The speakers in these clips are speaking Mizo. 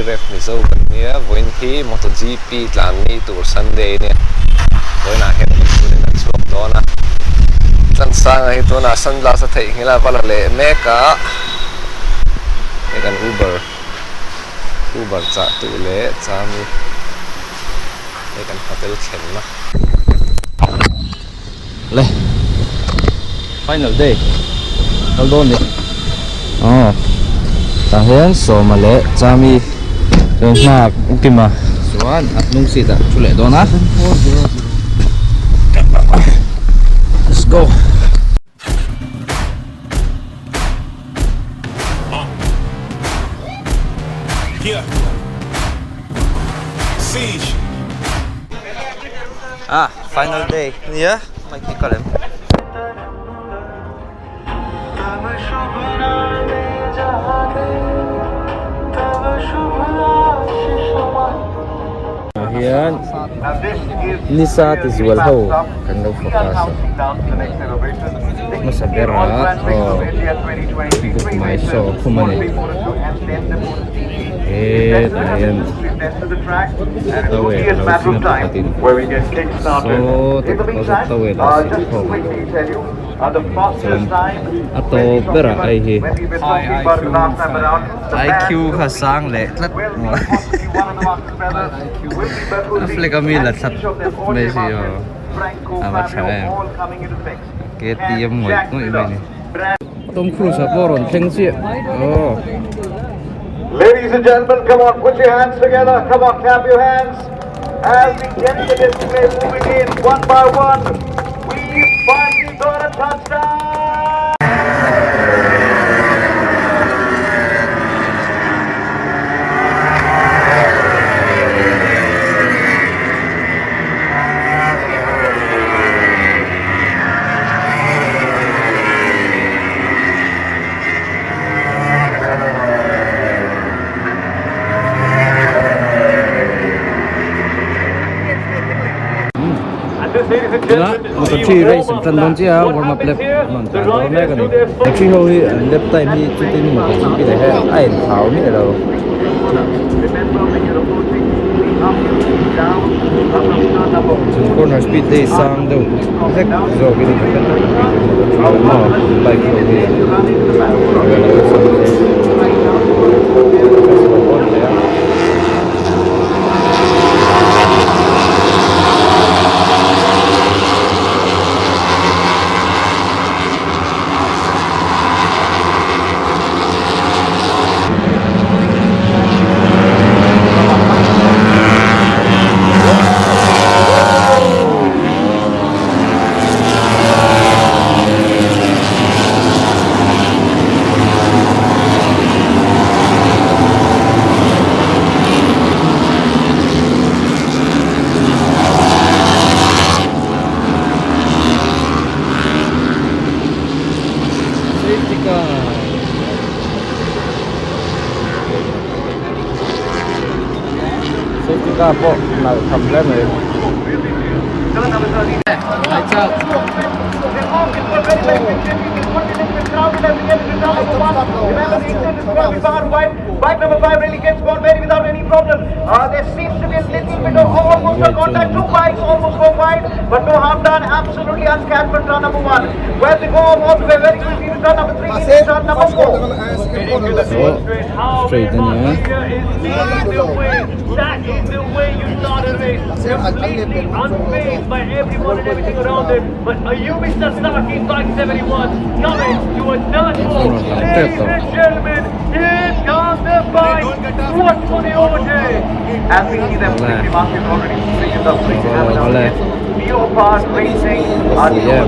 hi Ref Mizo kan nia vawiin hi MotoGP tlan ni tur Sunday nia vawiinah hian kan turin an chhuak dawn a Tlansanga hi tunah sunglass a theihnghilh a va la leh mek a hei kan Uber Uber chah tu leh Chami hei kan hotel thlenna. Le final day kal dawn ni aw tah hian sawma leh chami chuan nghak ukima chuan a hnung seat ah thu leh dawn a let's go. Ah, final day nia mic hi ka lem. Ah hian nisa ti zual ho kan lo focus a hmasa berah aw book my show a khum a ni hetah hian towel a lo sin a pakhatin saw ta towel a sin khawm chuan a tawp berah hei hi I Q kha sang leh tlat a flag a mi la thla tup mai si aw a va tha em KTM ngawih ngawih mai a ni Tom Cruise a pawh rawn thleng chiah aw. Ladies and gentlemen, come on, put your hands together. Come on, clap your hands. As we get the display moving in one by one, we finally got a touchdown! Tuna Moto3 race an tan dawn chiah a warm up lap an rawn tlan dawn mek a ni. Moto3 ho hi an lap time hi chutin Moto3 leh hian a inthau miah lo. Chung corner speed te hi sang deuh hlek zawk in ka hre tlat a Moto3 ho maw bike ho hi a awlsam thei. Safety car. Safety car pawh nalh tham hle mai. Lights out. Bike number 5 really gets gone very without any problem. There seems to be a little bit of almost a contact. Two bikes almost go wide, but no harm done. Absolutely unscathed from turn number 1. Well, they go off all the way very quickly to turn number 3 into turn number 4. So straight a nia. That is the way you start a race. Completely unfazed by everyone and everything around him. But Ayumi Sasaki, bike 71, coming to a turn 4. Ladies and gentlemen, here comes the bike. Watch for the overtake. As we see them, Ricky Martin already in the free Awle. Leopard Racing,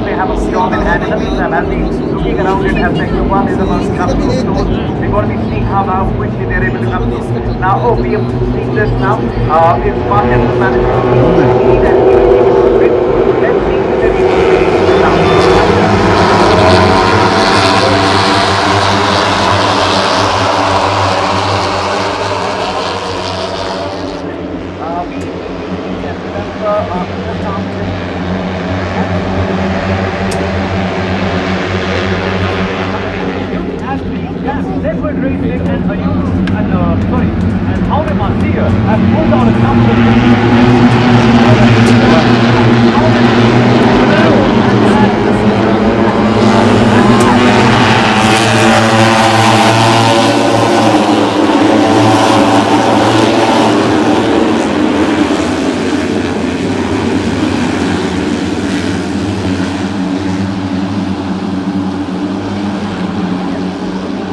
they have a job in hand. In the meantime, as we looking around it, as sector 1 is about to come to a close, we're going to be seeing how now quickly they're able to come through. Now, oh, we have seen this now. It's Martin who managed to lead and he Let's see if they're able to make it now. We can remember just after Leopard Racing and Ayumu and sorry and Howard Garcia has pulled out a couple of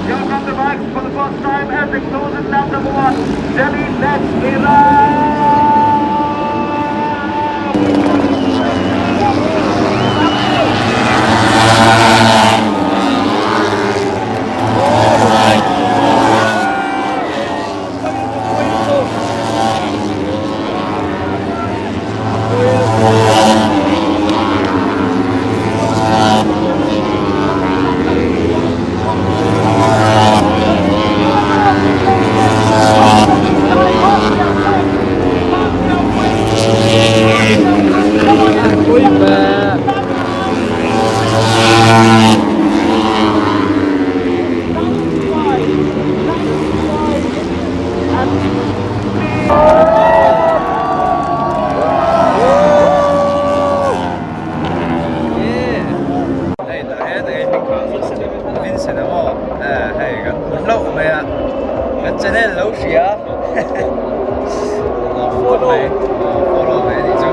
Here come the bikes for the first time as they close in lap number one. Delhi, let's erupt! Hei tah hian eng hming kha Vincent a maw hei kan hmu hlauh mai a kan channel lo hria khawp mai follow ve anih chu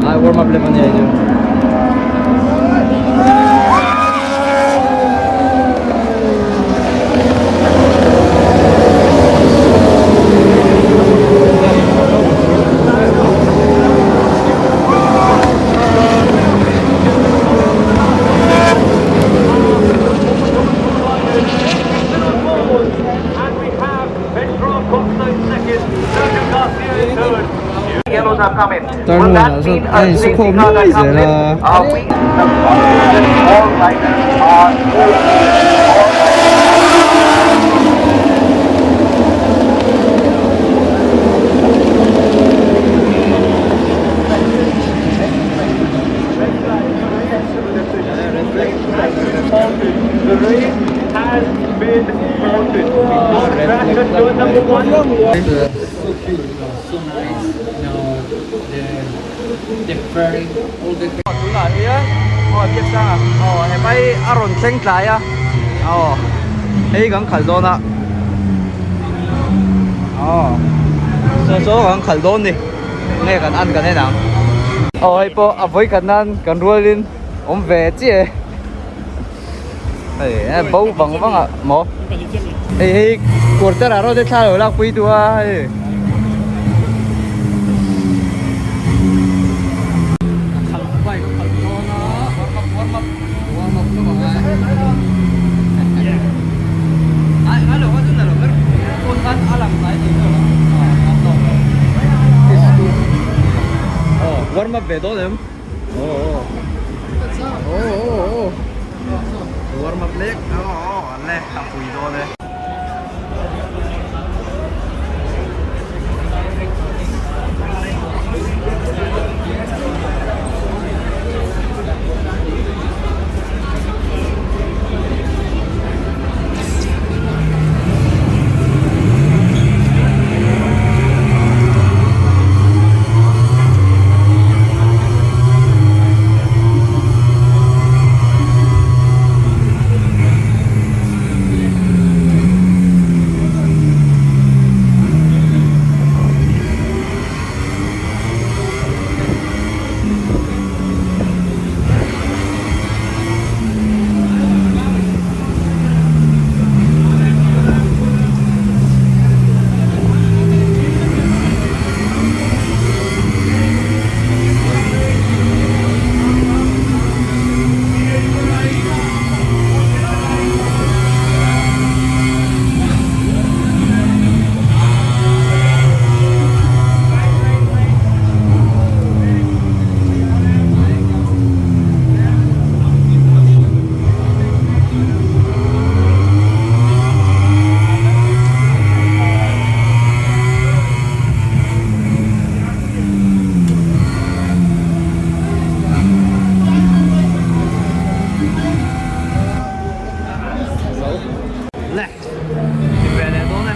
ai warm up lem a nia chu. And we have Pedro Costa in second, Sergio Garcia in third. Yellows have come in. Turn Will one that ah, mean so a ai safety sukhom car that mai comes zel in? a. Are we the confident all riders are all riders The race has been halted. We saw the crash at turn number one. So cute, so nice. You know, they're very all the Tunah hian aw biaksanga aw hemai a rawn thleng tlai a aw hei kan khalh dawn a aw saw saw kan khalh dawn ni nge kan an kan en ang aw hei pawh a vawi khat nan kan rualin awm ve chiah e hei a bo vang vang a maw hei hei quarter ah rawh te thla lo lak pui duh a hei. Warm up ve dawn em? Warm up lek an le a pui dawn e. Le ti ve leh dawn e.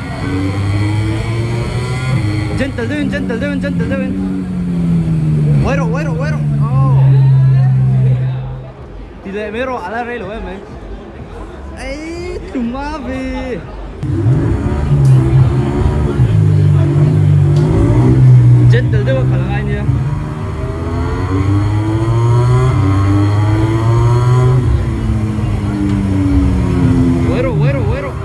Gentle deuhin gentle deuhin gentle deuhin. Uai rawh uai rawh uai rawh. Aww. Ti leh mai rawh a la rei lo em mai. Ei tlum a ve. Gentle deuh a khalh angai nia. Uai rawh uai rawh uai rawh.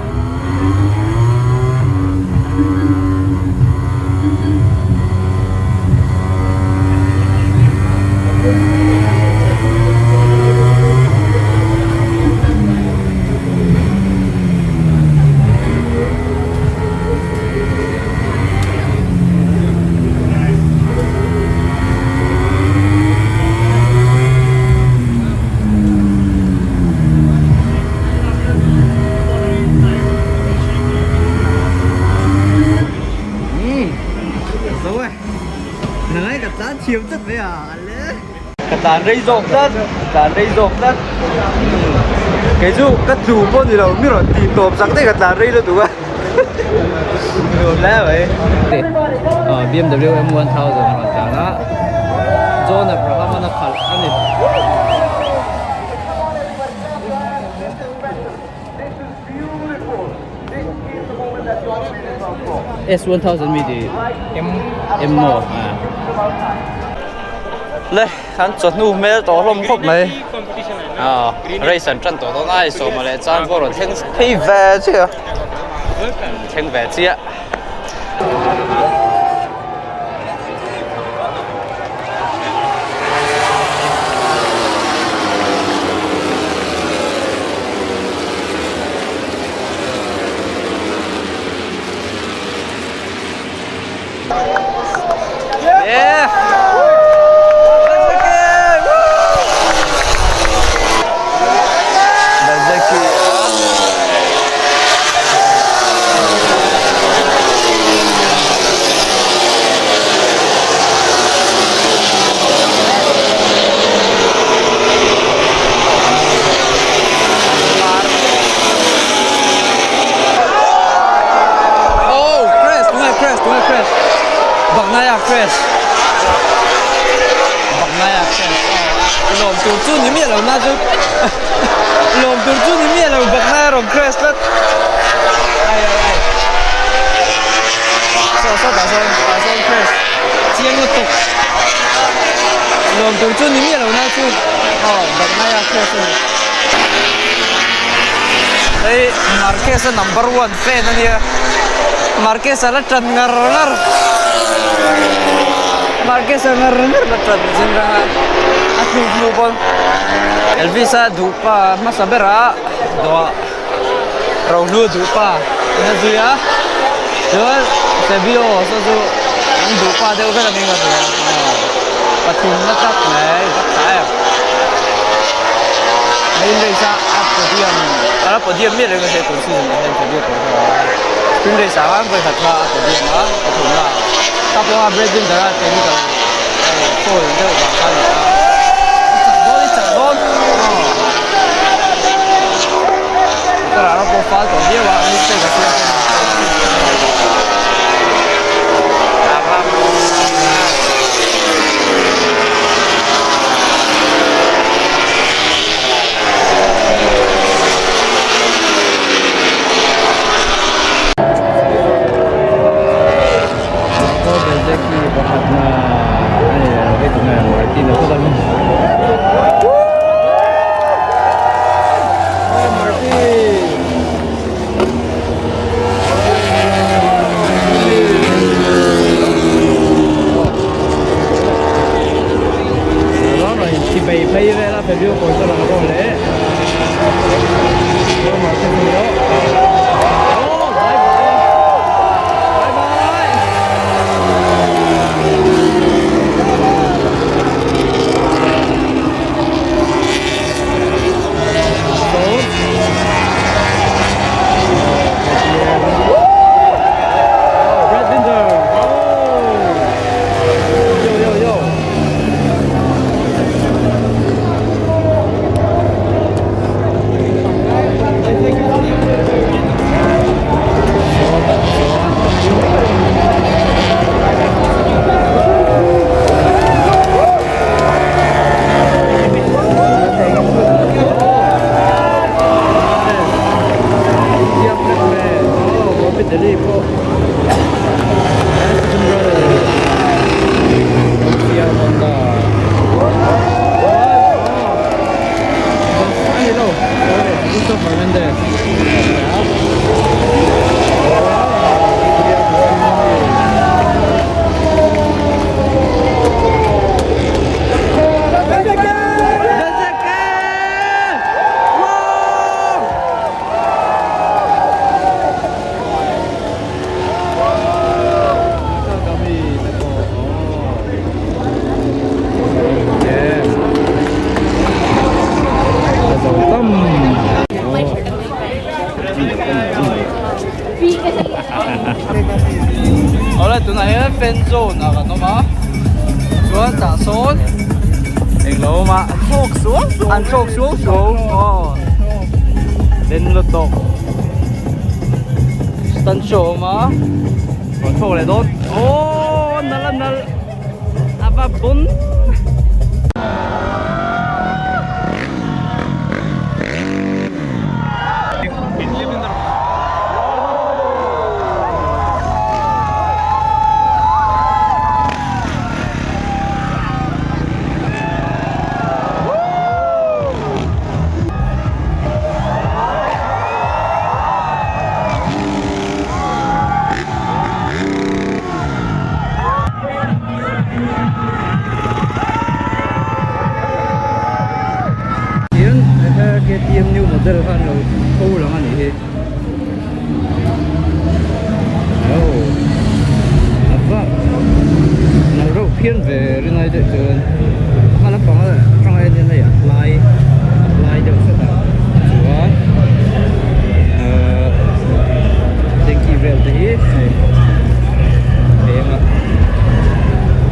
Ka tlan rei zawk tlat tlan rei zawk tlat kei chu ka tlu pawh ni lo mi rawn tih tawp chak daih ka tlan rei lutuk a nuam hle mai. BMW M1000 a rawn tlan a John Abraham a khalh a ni. S1000 mi ti M M maw le an chawhnu hmel tawh hlawm khawp mai ah race an tan tawh dawn a hei sawma leh chuan pawh rawn thleng phei ve chiah a thleng ve chiah. Yeah! Oh, crash, tunge crash, tunge crash. Baknaya crash. Baknaya crash. Lawm tur chu ni miah lo na chu. Lawm tur chu ni miah lo Baknaya rawn crash tlat. Ai ai ai. Saw saw tah sawn, tah sawn crash. Chiang lutuk. Lawm tur chu ni miah lo na chu. Aw, Baknaya crash a ni. Hei Marquez a number one fan a nia Marquez a la tan ngar ngar Marquez a ngar ngar la tan zin rang a a tluk hnu pawn Elvis a duh pa hmasa ber a dawh rohlu a duh pa in a zui a chuan Fabio saw chu an duh pa deuh vek a ning a nia pathum na tlat mai vak tha em. Main race a a podium a podium miah lo in ka hria tun season ah hian Fabio Quartararo a spring race ah khan vawi khat kha a podium a a thawm na ah tap lama Brad Binder a technical fault deuh vang kha a ni a i chak dawn i chak dawn aw Quartararo pawh fal tawh viau a mistake a siam pawh Delhi pawh Honda a ni lo sorry Augusto Fernandez Awle tunah hian fan zone ah kan awm a chuan tah sawn englo awm a an thlawk suau suau aw den lutuk stunt show a awm a rawn thlawk leh dawn aww nal a nal a va bun. Hian KTM new model kha an lo tho lang a nih hi oh a va nalh reuh phian ve rinai deuh chuan a hma lampang atanga en hian hei a hlai a hlai deuh hret a chuan ahh tanky vel te hi hei a eng a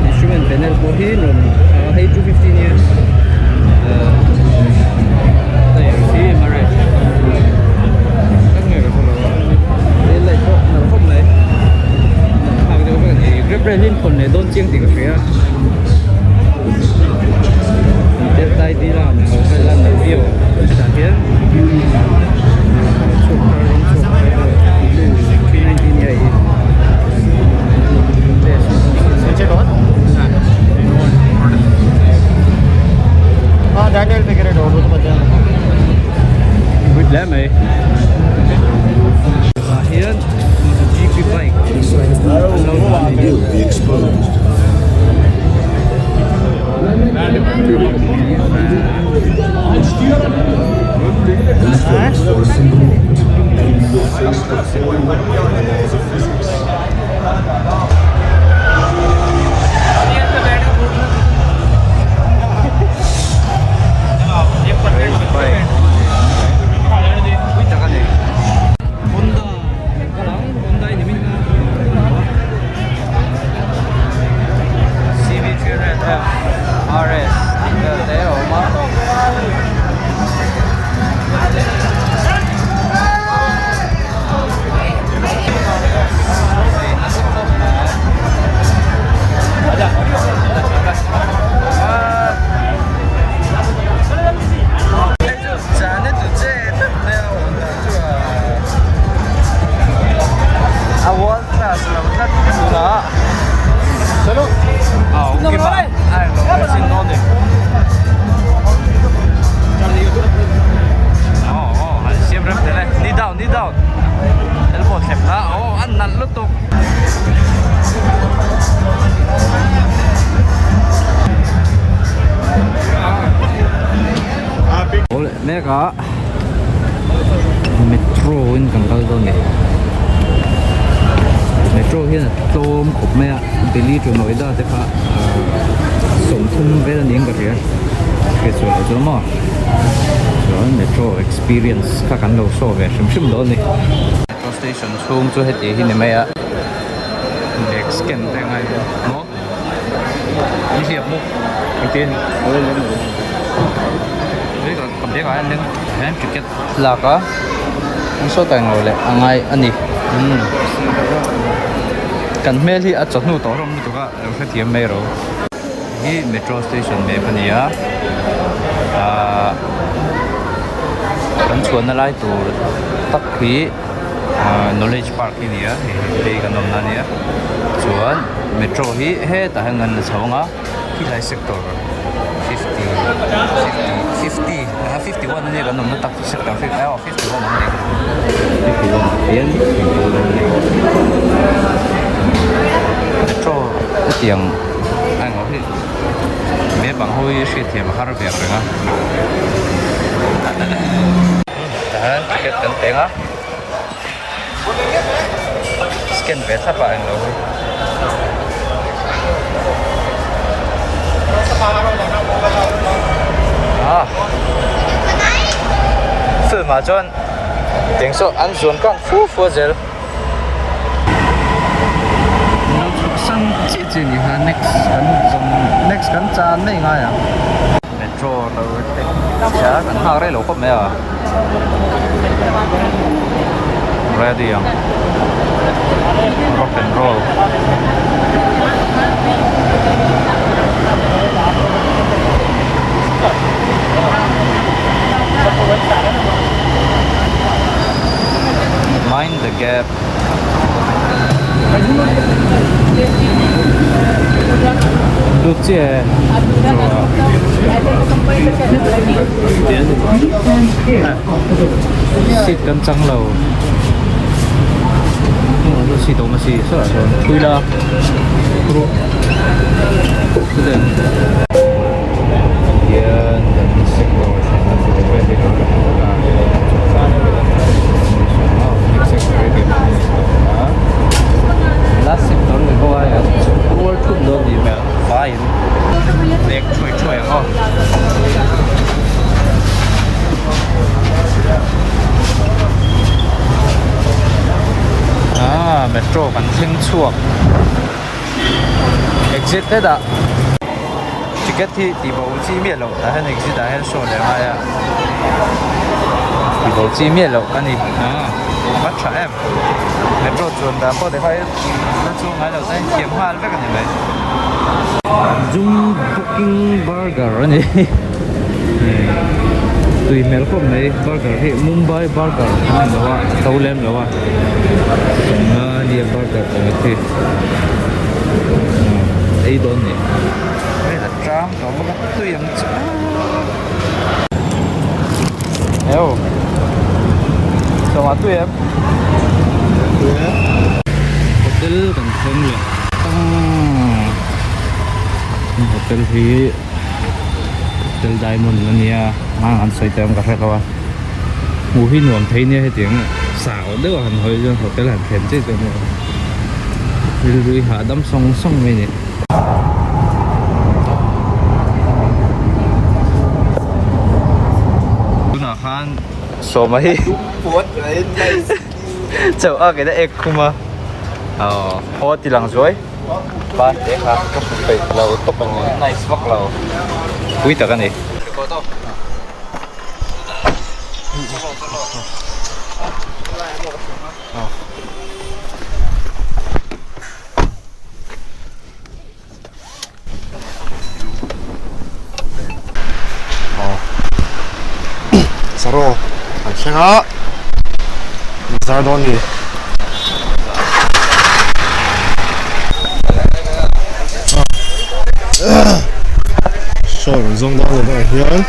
instrument panel pawh hi nuam hei 250 nia ahh hei ang hi marriage tak nge ka hrelo a tail light pawh nalh khawp mai nalh thlak deuh vek a ni grab rail hi an khawn leh dawn chiang tih ka hria an tel tai dil a an lo vel a nalh viau ang tah hian chhuak thar rawng chhuak thar vel 390 nia hei hi. Good hle mai tah hian MotoGP bike an lo dah a ni. Mek a metro in kan kal dawn a ni metro hian a tlawm khawp mai a Delhi to Noida te kha 30 vel a niin ka hria hriat sual loh chuan maw chuan metro experience kha kan lo show ve hrim hrim dawn a ni metro station chhung chu heti hi ni mai a bag scan te a ngai bawk maw nihliap maw engtin ka bag ah hian hian ticket lak a an saw ta englo leh a ngai a ni umm kan hmel hi a chawhnu tawh hlawm lutuk a lo hrethiam mai ro hi metro station map a ni a ahh kan chhuahna lai tur tak hi ahh. Knowledge Park hi a ni a hei hei kan awmna a nia chuan metro hi hetah hian kan la chho ang a khilai sector fifty fifty fifty fifty one ania kan awmna tak chu sector aw fifty one an ni fifty one ah hian metro hetiang a englo hi map ang ho hi hriatthiam a har ve ang reng a tihian ticket kan peng a scan ve thlap a englo hi ah film ah chuan tiang saw an zuan kang fu fu a zel. Lo chhuahsan chiah chiah ni kha next kan zawm next kan chan mai ngai ang. Metro lo thleng chiah kan nghak rei lo khawp mai a ready ang rock and roll. Mind the gap. Lut chiah e. Seat kan chang lo. Seat awm a si sawtah sawn thui la. Hian kan sector thlenna tur vel hi kan hmu a last sector ni bawk a hei an chhuk rual thup dawn ni hmel vaiin nek thuai thuai ang aw. Ah metro kan thleng chhuak exit hetah ticket hi tih bo chi miah loh tah hian exit ah hian show leh ngai a tih bo chi miah loh a ni ah a tha em metro chuan dan pawh te kha la chuang ngai lo te thiam nghal vek a ni mai zum booking burger a ni tui hmel khawp mai burger hi mumbai burger a ni lo a to lem lo a sawmnga nia burger pakhat hi ei dawn ni. Hei a tang tawh bawk a tui ang chu eo sawmah tui em hotel kan thleng leh ta hotel hi hotel diamond a nia hmang an sawi te awm ka hre lo a hmuh hi nuam thei nia hetiang sau deuh a han hawi chuan hotel han thlen chiah chuan rilru i hahdam sawng sawng mai a ni. Tunah khan sawma hi chauh a kena ek khum a aw haw ti lang zuai ban te kha ka hmu peih lo tawp ang nice vak lo pui tak a ni. Saro an thleng a an zar dawn a ni. Saw an zawng dawn lo ah hian.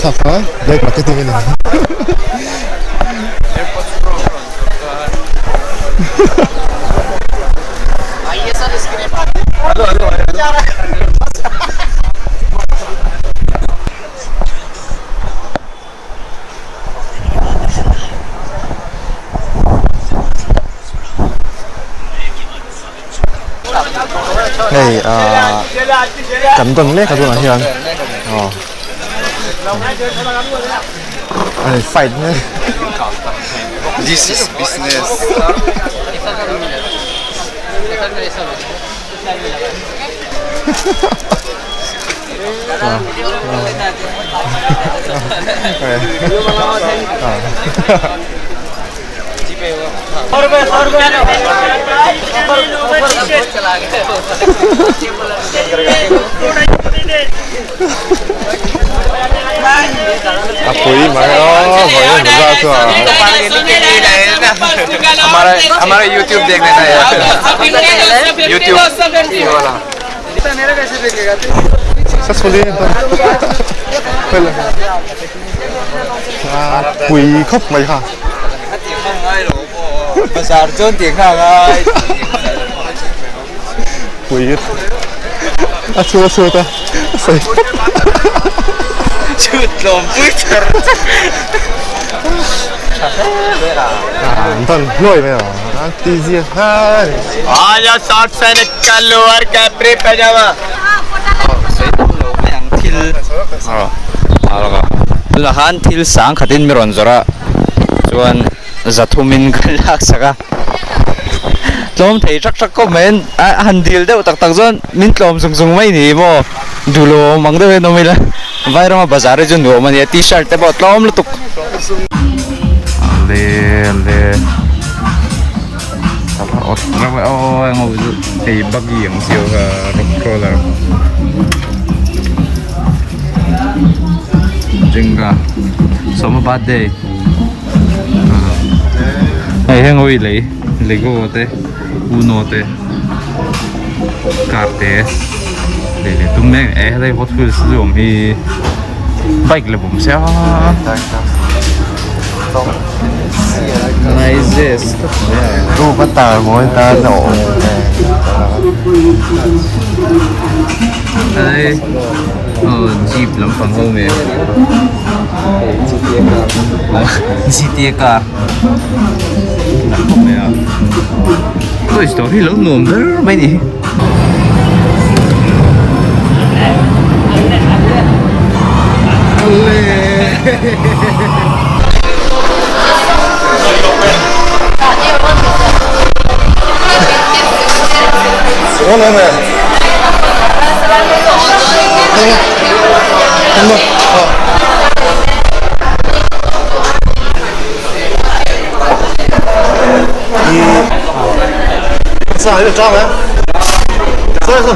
Thaka black marketing a ni. Hei ah kan dawn lek a tunah hian aw a fight mek This is business. A pui mai aw vawiin bazaar chu a हमारा हमारा YouTube देख लेना यार YouTube ये वाला Successfully a pui khawp mai kha. Bazaar chuan tih nghak a. Pui a chhut a chhut a a sawi khawp. Chhut tlawm pui char char. Tha hle hle a. An tawn hluai mai a ti zia kha ni. Sawi tam lo mai ang thil tunah khan thil sang khatin mi rawn zawrh a chuan zathumin kan lak sak a tlawm thei ṭak ṭak khawp mai a han dil deuh tak tak chuan min tlawm zung zung mai ni maw duhlawm ang deuh hian awm ila Vairama bazar hi chu nuam a ni a t-shirt te pawh tlawm lutuk. Hei buggy ang chiu kha rock crawler Jenga sawma birthday hei heng ho hi lei lego te uno te car te lei leh tum mek e helai hot wheels chu awm hi bike la bawm sia. Jeep lampang ho nge GTA car toy store hi lo nuam ber mai ni.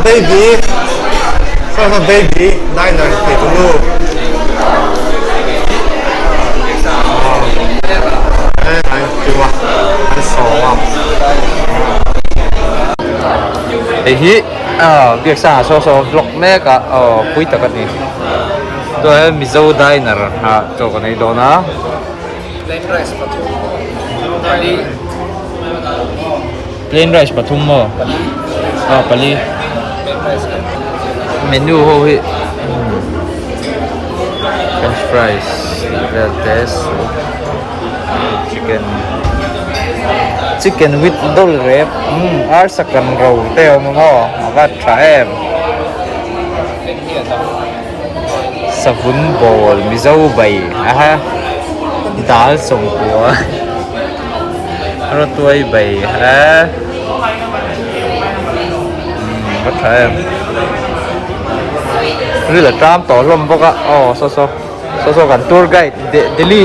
Baby, baby, diner, Hei hi ah biaksangah saw saw vlog mek a aw pui tak a ni chuan Mizo diner ah chaw kan ei dawn a. Plain rice pathum pali. Plain rice pathum maw? Ah pali. Menu ho hi French fries tih vel te soup chicken chicken with dol rep umm arsa kan ro te a awm a maw a va tha em savun bawl mizo bai aha dal sawmkua rawtuai bai ha umm va tha em ril a ṭam tawh hlawm bawk a aw saw saw saw saw kan tour guide Delhi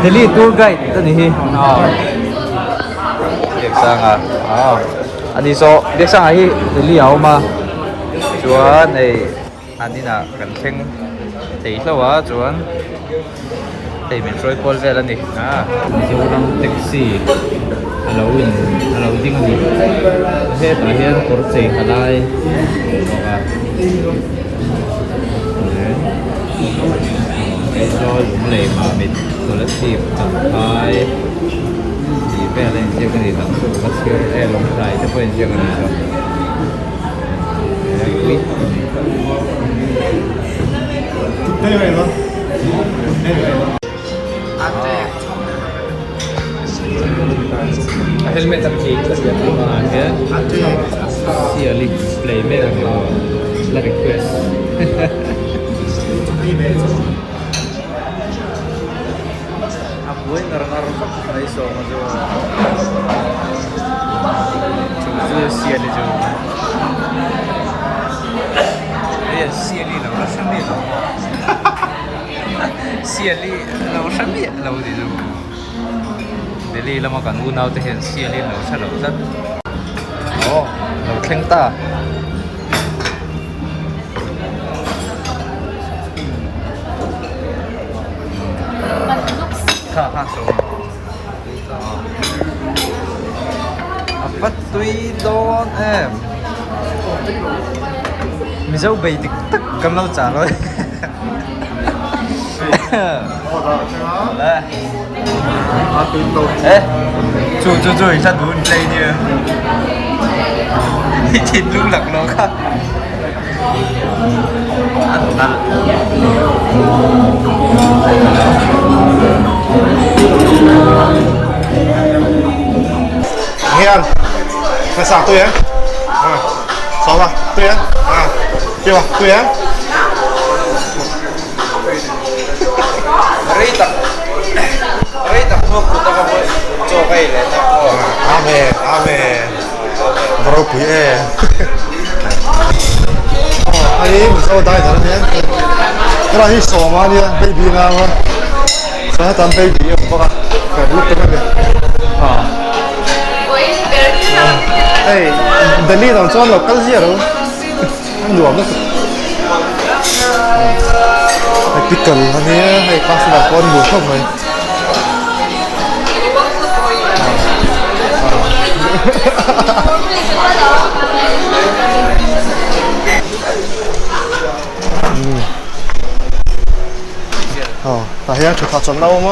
Delhi tour guide a ni hi aw Biaksanga aw ani saw Biaksanga hi Delhi a awm a chuan hei an inah kan thleng thei hlauh a chuan hei min hruai kual vel a ni a. Mizoram taxi a lo in a lo ding a ni hetah hian kawr chei ha lai a awm bawk a Aizawl Lunglei Mamit Scholarship Champhai tih vel a inziak a ni dang chu ka chhiar e Lawngtlai te pawh a inziak a ni chu. Helmet a phei tlat a ah hian siali play mek a ni maw la request a buai ngar ngar vak mai sawm a chu chu chu siali chu hei an siali lo la hre miah lo maw siali lo hre miah lo tih chu. Delhi lama kan unau te hian sial hi an lo hre lo tlat. Aw lo thleng ta. Kha kha A va tui dawn em. Mizo bei dik tak kan lo chah lo. Ê, chu chu chu i dun play nia. I thinlung laklawh kha. A nalh. Hian ka sa tui em à sao ba tui em à kêu à tui em Rei tak rei tak hnuah kut a ka vawi chaw ka ei leh tak maw. Amen amen va ropui em aw hei Mizo diner ania helai hi sawma ania baby nau a chuan hetan baby a awm bawk a fel lutuk ani ah hei Delhi dang chuan lo kal ziah lo a nuam lutuk hei pickle ania hei customer pawh an hmu khawp mai. Tah hian thutah chawlh na awm a.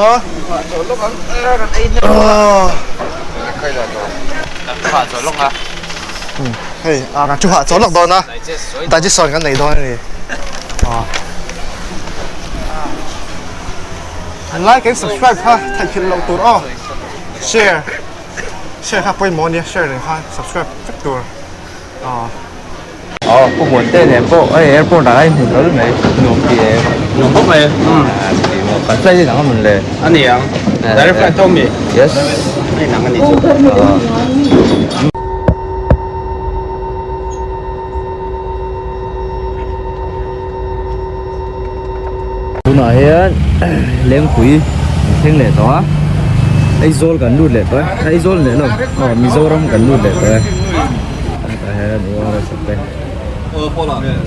Hei a kan thuhah chawlh lawk dawn a digestion kan nei dawn a ni. Like and subscribe kha theihphilh loh tur aw share share kha pawimawh ania share nen khan subscribe vek tur aw. Aw pu Muante nen pawh hei airport ah a inhmu hlawl mai nuam ti em nuam bawk mai kan flight in ang a mun le a ni ang direct flight tawk mi yes a in ang a ni chu Tunah hian lengpui an thleng leh tawh a Aizawl kan lut leh tawh e Aizawl leh lo aw Mizoram kan lut leh tawh e hetah hian ORS te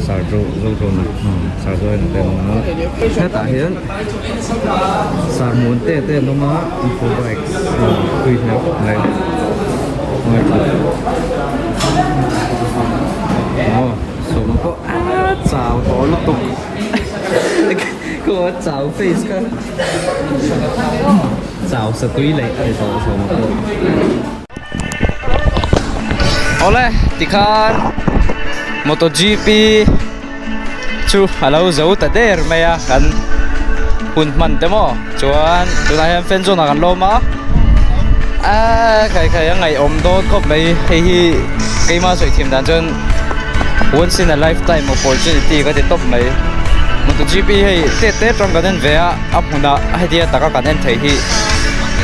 Sarzo Zozawn Sarzoin te an awm a hetah hian Sarmuan te te an awm a info bike tui hmel khawp mai aw sawma pawh a chau tawh lutuk. Ka chau face kha chau sa tui leh a ni tawh sawm a pawh. Awle tikhan MotoGP chu a lo zo ta der mai a kan hun hman te maw chuan tunah hian fan zone ah kan lawm a aaa khai khai a ngaihawm dawn khawp mai hei hi keima sawi thiam dan chuan. Once in a lifetime opportunity ka ti tawp mai. MotoGP hei tet te atang kan en ve a, a hmunah hetia taka kan en theih hi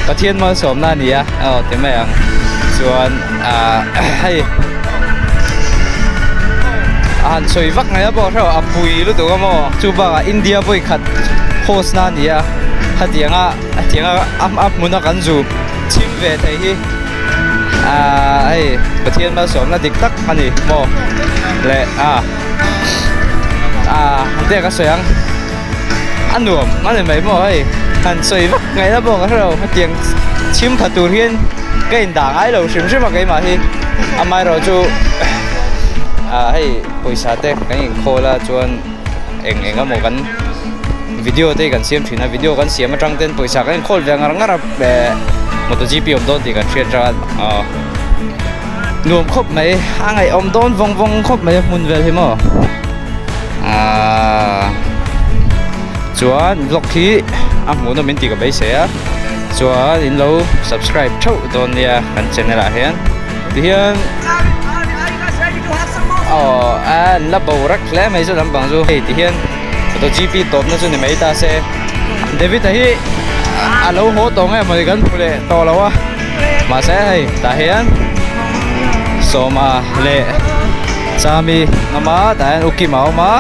Pathian malsawmna a ni a, aw ti mai ang. Chuan ah hei a han sawi vak mai a pawh hreuh a pui lutuk a maw chu bakah India vawi khat host na a ni a, hetianga hetianga a hmuna kan zu chhim ve theih hi. Ahh hei Pathian malsawmna dik tak a ni maw le a ah eng ka sawi ang a nuam a ni mai maw hei han sawi vak ngaihna pawh ka hrelo hetiang chhim pha tur hian ka indah ngai lo hrim hrim a keimah hi amaherawhchu ah hei pawisa te kan inkhawl a chuan eng eng emaw kan video te kan siam thin a video kan siam atang ten pawisa kan inkhawl ve ngar ngar a eh MotoGP awm dawn tih kan hriat atanga aw nuam khawp mai a ngaihawm dawn vawng vawng khawp mai a hmun vel hi maw ahh chuan vlog hi a hmuhnawm in tih ka beisei a chuan in lo subscribe theuh dawn nia kan channel ah hian tihian aw a an la borak hle mai chu lampang chu hei tihian MotoGP tawpna chu ni mai ta se David-a hi a lo haw tawh nge mawni kan hmu leh tawh lo a mahse hei tah hian Sawma leh Chami an awm a tah hian Ukima a awm a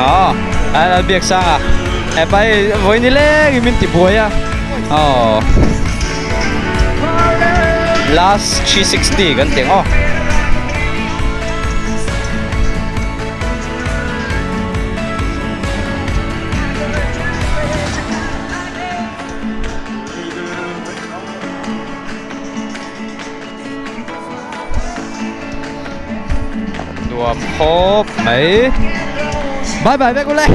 aw tah hian Lalbiaksanga hepa hi vawi ni lengin min ti buai a aw. Last 360 kan tih ang aw. Nuam khawp mai. Bye bye vek ule.